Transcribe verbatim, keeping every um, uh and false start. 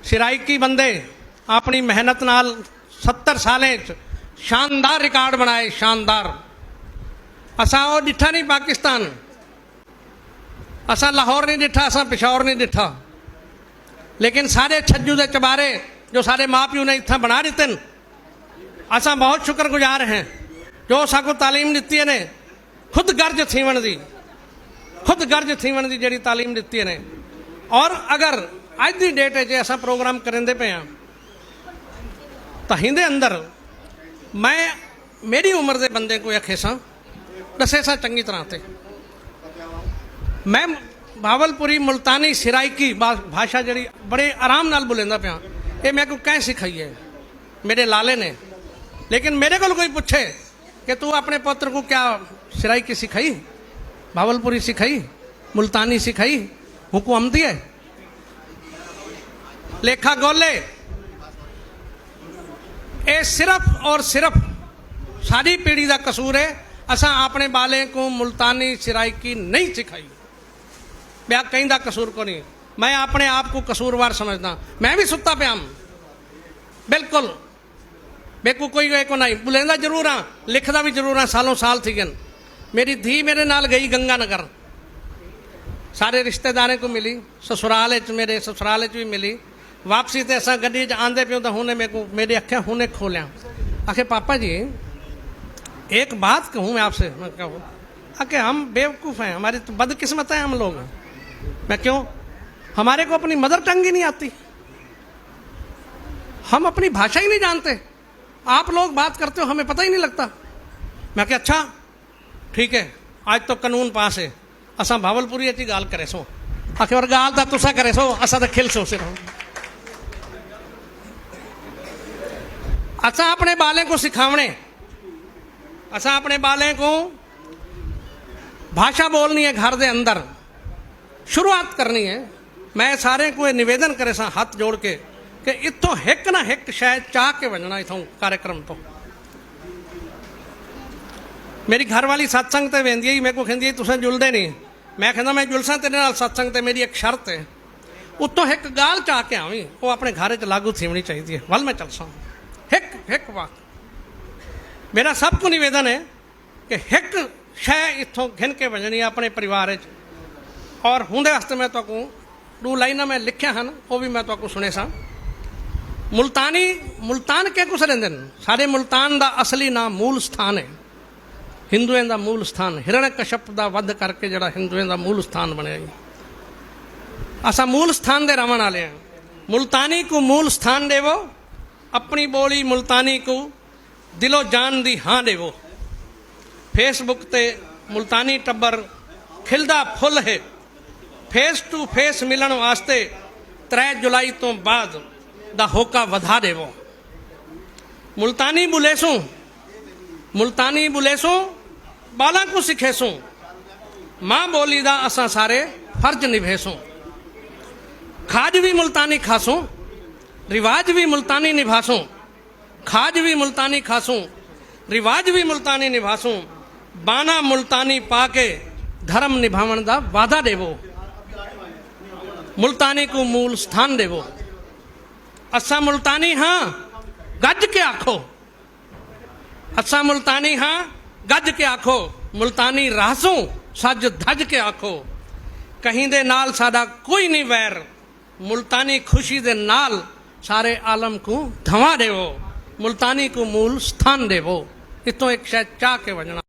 سرائیکی بندے اپݨی محنت نال ستر سالیں اچ شاندار ریکارڈ بݨائے، شاندار۔ اساں او ݙٹھا نہیں پاکستان، اساں لاہور نہیں ݙٹھا، اساں پشاور نہیں ݙٹھا، لیکن سارے چھجو دے چبارے جو سارے ماں پیو نے اتھاں بݨا ݙتے ہن، اساں بہت شکر گزار ہیں جو ساکوں تعلیم ݙتی نے، خود غرض تھیوݨ دی، خود غرض تھیوݨ دی جڑی تعلیم ݙتی نے۔ اور اگر اڄ دی ڈیٹ اچ اساں پروگرام کریندے پئے ہاں، تاں ہیندے اندر میں میݙی عمر دے بندے کوں آکھیساں، ݙسیساں چنگی طرح تے۔ میں بھاولپوری، ملتانی، سرائیکی با-، بھاشا جڑی بڑے آرام نال ٻولیندا پیاں، اے میکوں کہیں سکھائی ہے؟ میݙے لالے نے۔ لیکن میݙے کول کوئی پچھے کہ توں اپݨے پتر کوں کیا سرائیکی سکھائی، بھاولپوری سکھائی، ملتانی سکھائی، ہوں کوں آمدی ہے؟ لیکھا گولے، اے صرف اور صرف ساݙی پیڑھی دا قصور ہے، اساں اپݨے ٻالیں کوں ملتانی سرائیکی نہیں سکھائی، ٻیا کہیں دا قصور کونی۔ میں اپݨے آپ کوں قصوروار سمجھداں، میں وی ستا پیام، بالکل۔ میکوں کوئی اے کونائی، ٻولیندا ضرور ہاں، لکھدا وی ضرور ہاں، سالوں سال تھی ڳن۔ میݙی دھی میݙے نال ڳئی گنگا نگر، سارے رشتہ داریں کوں ملی، سسرال اچ، میݙے سسرال اچ وی ملی۔ واپسی تے اساں گݙی اچ آندے پیوں تاں ہنے میکوں، میݙی اکھیاں ہنے کھولیاں۔ آکھے، "پاپا جی، ایک بات کہوں میں آپ سے؟" میں کہا، آکھے، "ہم بیوقوف ہیں، ہماری تو بدقسمت ہیں ہم لوگ۔" میں، "کیوں؟" "ہمارے کو اپنی مدر ٹنگ ہی نہیں آتی۔" ہم اپنی بھاشا ہی نہیں جانتے، آپ لوگ بات کرتے ہو، ہمیں پتہ ہی نہیں لگتا۔ میں کہا، "اچھا، ٹھیک ہے، آج تو قانون پاس ہے، اساں بھاولپوری اچ ہی ڳالھ کریسوں۔" آکھے، "اور ڳالھ تاں تساں کریسو، اساں تاں کھلسوں صرف۔" اساں اپݨے ٻالیں کوں سکھاوݨے، اساں اپݨے ٻالیں کوں بھاشا ٻولݨی ہے گھر دے اندر، شروعات کرݨی ہے۔ میں سارے کوں اے نویدن کریساں ہتھ جوڑ کے کہ اتھوں ہک نہ ہک شے چا کے ونڄݨا اتھوں کاریکرم توں۔ میݙی گھر والی ستسنگ تے ویندی ہے، میکوں کہندی ہے، "تساں جلدے نہیں۔" میں کہندا، "میں جلساں تیݙے نال ستسنگ تے، میݙی ہک شرط ہے، اتھوں ہک ڳالھ چا کے آویں، او اپݨے گھر اچ لاگو تھیوݨی چاہیدی ہے۔" ول میں چلساں۔ ہک، ہک وقت میݙا سب کوں نویدن ہے کہ ہک شے اتھوں گھن کے ونڄݨی ہے اپݨے پریوار اچ۔ اور ہوندے واسطے میں تہاکوں ݙو لائناں میں لکھیاں ہن، او وی میں تہاکوں سݨیساں۔ ملتانی، ملتان کینکوں سݙیندن؟ ساݙے ملتان دا اصلی ناں مول ستھان ہے، ہندوئیں دا مول ستھان، ہرݨ کشپ دا ودھ کر کے جڑا ہندوئیں دا مول ستھان بݨیا ہئی۔ اساں مول ستھان دے رہوݨ والے ہیں۔ ملتانی کوں مول ستھان ݙیوو، اپݨی ٻولی ملتانی کوں دل و جان دی ہاں ݙیوو۔ فیس بک تے ملتانی ٹٻر کھلدا پھل ہے، فیس ٹو فیس ملݨ واسطے ترے جولائی توں بعد دا ہوکا ودھا ݙیوو۔ ملتانی ٻولیسوں، ملتانی ٻولیسوں، ٻالاں کوں سکھیسوں، ماں ٻولی دا اساں سارے فرض نبھیسوں۔ کھاڄ وی ملتانی کھاسوں، رواج وی ملتانی نبھاسوں۔ کھاڄ وی ملتانی کھاسوں، رواج وی ملتانی نبھاسوں، بانہہ ملتانی پا کے دھرم نبھاوݨ دا وعدہ ݙیوو۔ ملتانی کوں مول ستھان ݙیوو۔ اساں ملتانی ہاں، گج کے آکھو۔ اساں ملتانی ہاں، گج کے آکھو۔ ملتانی رہسوں، سج دھج کے آکھو۔ کہیں دے نال ساݙا کوئی نہیں ویر۔ ملتانی خوشی دے نال سارے عالم کوں دھواں ݙیوو، ملتانی کوں مول ستھان ݙیوو۔ اتھوں ہک شے چا کے ونڄݨا۔